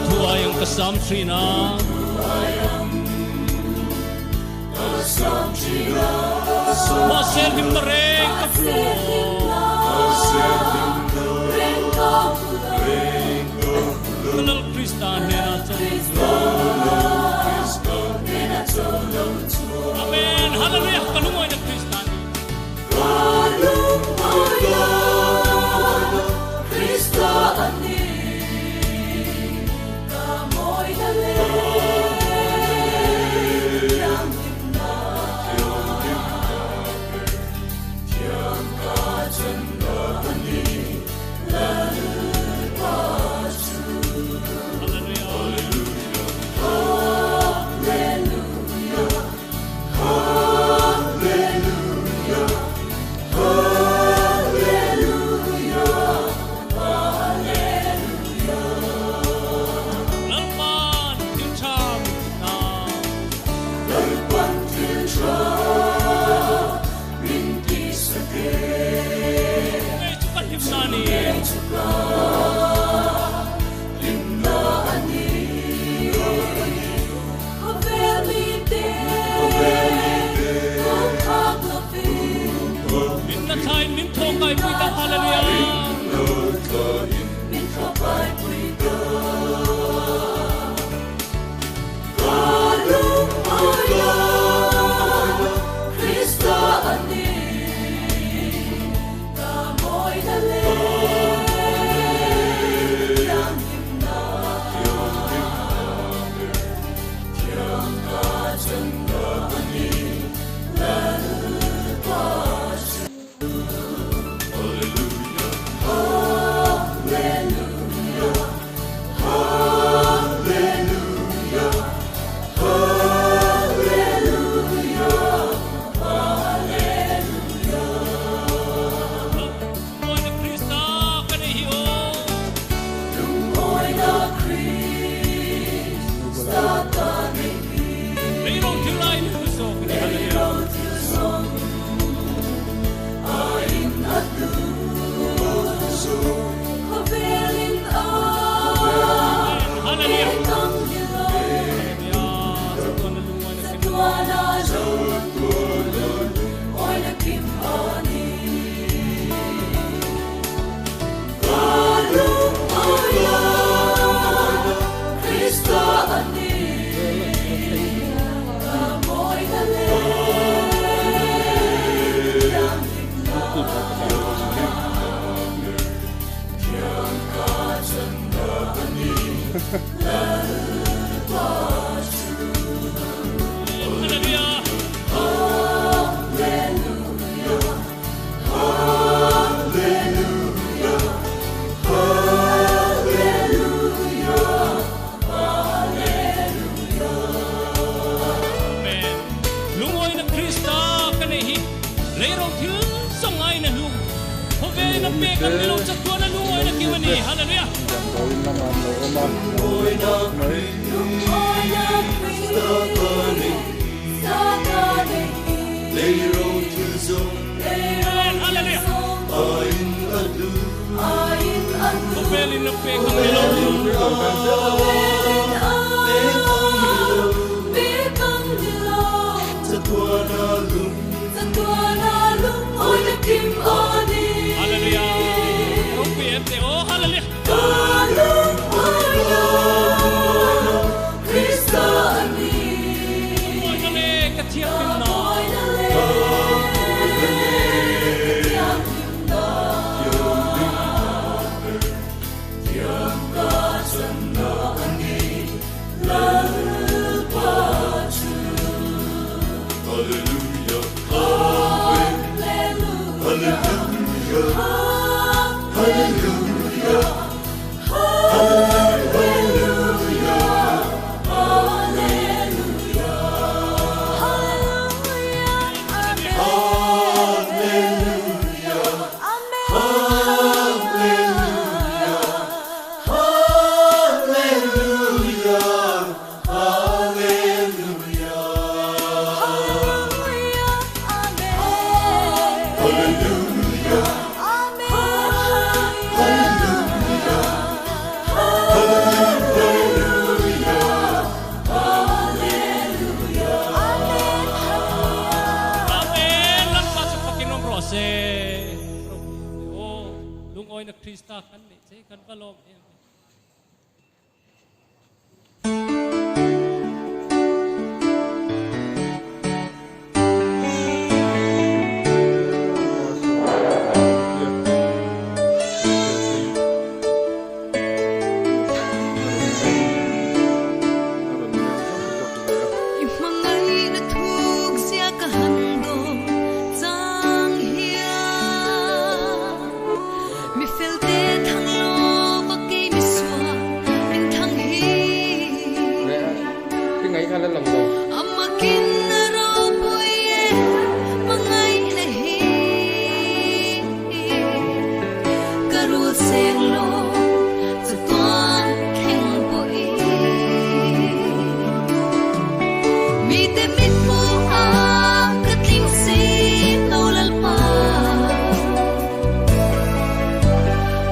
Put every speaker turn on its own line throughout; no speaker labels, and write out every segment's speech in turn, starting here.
Thu ai ang ka sam thin a. Mahse hlimna reng ka phu lo. Ka Lal Krista hnenah chuan. Amen. Hallelujah. Ka lungawina Krista ni. Lalpan thil tha min ti ta. Ngei chu ka hlim na ni. Min la thlain min thaw kai pui ta. Hallelujah. Lungnawina Krista ka nei hi aw. Leiro thil lai ni hlu zawk a ni. Hallelujah. Amen. Hallelujah. Hallelujah. Chatuana lungnawina Kim. Hallelujah. Amen. Lungawina Krista ka nei hi leiro thil zawng aiin a hlu. Khawvelin a pek ang ni lo chatuan a lungawina kim a ni. Hallelujah.
Damdawiin lamah an lo awm a, lo awm khawp mai.
Amen. Hallelujah. Khawvelin a pek ang ni lo. Hallelujah. Ropui em teh aw. Hallelujah. Mawina le ka thianghlimna. Lungawina Krista kan neih che kan va lawm em em.
I hmangaihna thuk zia ka han dawn chang hian mi felte thang lova kei mi sual min thang hi Amakin a ropui e hmangaihna hi ka rul seng lo chatuan thleng pawhin mite mithmuh a ka tling si lo Lalpa.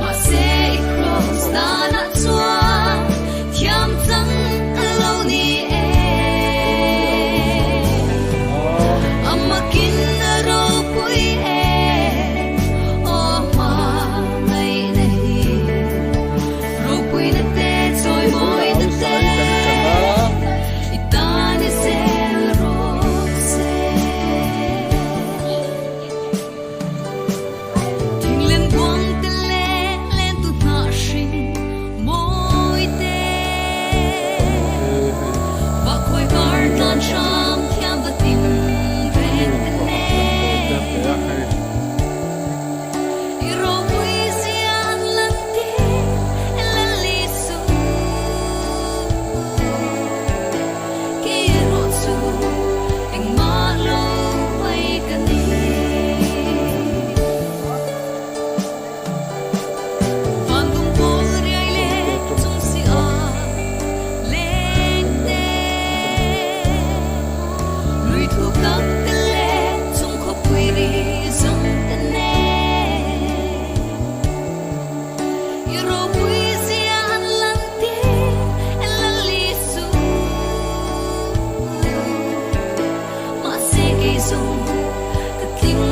Mahse i kraws danah chuan thiam chang a lo ni e. Amakin a ropui e, aw hmangaihna hi. Ropuina te, chawimawina te, i tan i zel rawh se. Thinglen buang te leh len tu hnah hring mawi te, va khawi var tlan hram thiam va tin reng te nen. I ropui zia an lan tir e Lalisu, kei erawh chu engmah lo mai ka ni. Van tum pawl riai leh chung si a leng te, lui thu kam te leh chung khawpui ri zawng te nen. I ropui zia an lan tir e Lalisu, mahse kei zawng ka tling